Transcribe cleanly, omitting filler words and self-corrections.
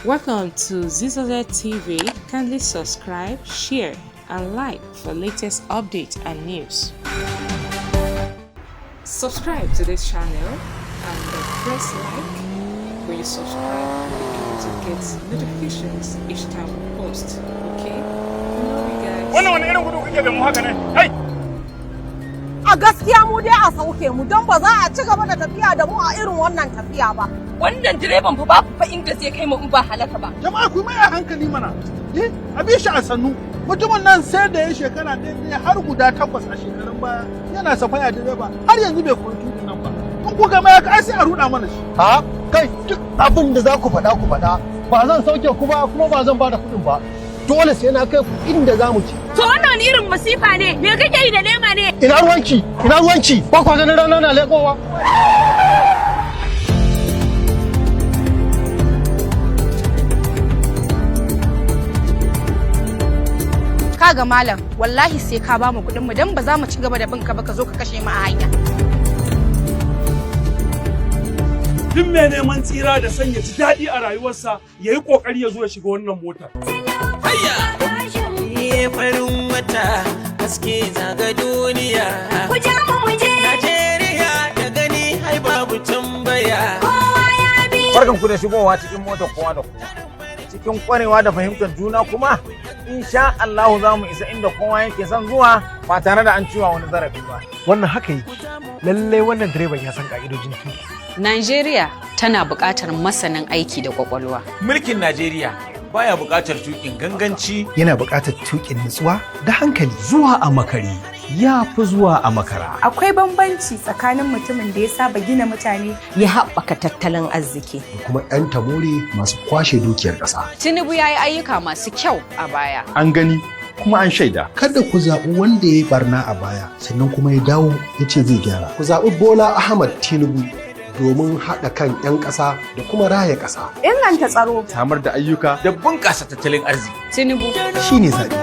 Welcome to Zizoze TV. Kindly subscribe, share, and like for latest updates and news. Subscribe to this channel and press like. When you subscribe, you'll be able to get notifications each time we post. Okay? We love you guys. Wannan wani irin gudu kake da mu haka ne? Kai! A gaskiya mu dai a sauke mu, don ba za a ci gaba da tafiya da mu a irin wannan tafiya ba. Wannan direban fa babu fa inda zai kai mu in ba halaka ba. Jama'a, ku mai a hankali mana. Eh, a bi shi a sannu. Mutumin nan sai da ya shekara ɗaya ɗaya har guda 8 a shekarun baya yana safaya direba, har yanzu bai koyi tuƙin nan ba. In ku gama ya ai sai a ruɗa mana shi. Ha, kai, duk abin da za ku faɗa ku faɗa, ba zan sauke ku ba, kuma ba zan ba da kuɗin ba. Dole sai na kai ku inda za mu ci. To wannan wani irin masifa ne? Me kake yi da lema ne? Ina ruwanki? Ina ruwanki? Ba kwa ganin rana na leƙowa? Kaga malam, wallahi sai ka ba mu kuɗin mu, dan ba za mu ci gaba da bin ka ba, ka zo ka kashe mu a hanya. Duk mai neman tsira da sanya ji daɗi a rayuwarsa, ya yi ƙoƙari ya zo ya shiga wannan motar. Iye, farin wata haske zaga duniya. Ku ja mu mu je. Najeriya da gani hai babu tambaya. Kowa ya bi. Barkan ku da shigowa cikin motar kowa da kowa. Cikin kwarewa da fahimtar juna kuma, insha Allahu za mu isa inda kowa yake son zuwa ba tare da an ciwa wani zarafi ba. Wannan haka yake. Lallai wannan direban ya san ka'idojin tuki. Najeriya tana buƙatar masanin aiki da kwakwalwa. Mulkin Najeriya baya buƙatar tuƙin ganganci. Yana buƙatar tuƙin nutsuwa da hankali. Zuwa a makare ya fi zuwa a makara. Akwai bambanci tsakanin mutumin da ya saba gina mutane ya haɓaka tattalin arziki da kuma 'yan tamori masu kwashe dukiyar ƙasa. Tinubu ya yi ayyuka masu kyau a baya. An gani kuma an shaida. Kada ku zaɓi wanda ya yi barna a baya sannan kuma ya dawo ya ce zai gyara. Ku zaɓi Bola Ahmad Tinubu domin haɗa kan 'yan ƙasa da kuma raya ƙasa. Inganta tsaro. Samar da ayyuka. Da bunƙasa tattalin arziki. Tinubu Shi ne zaɓi.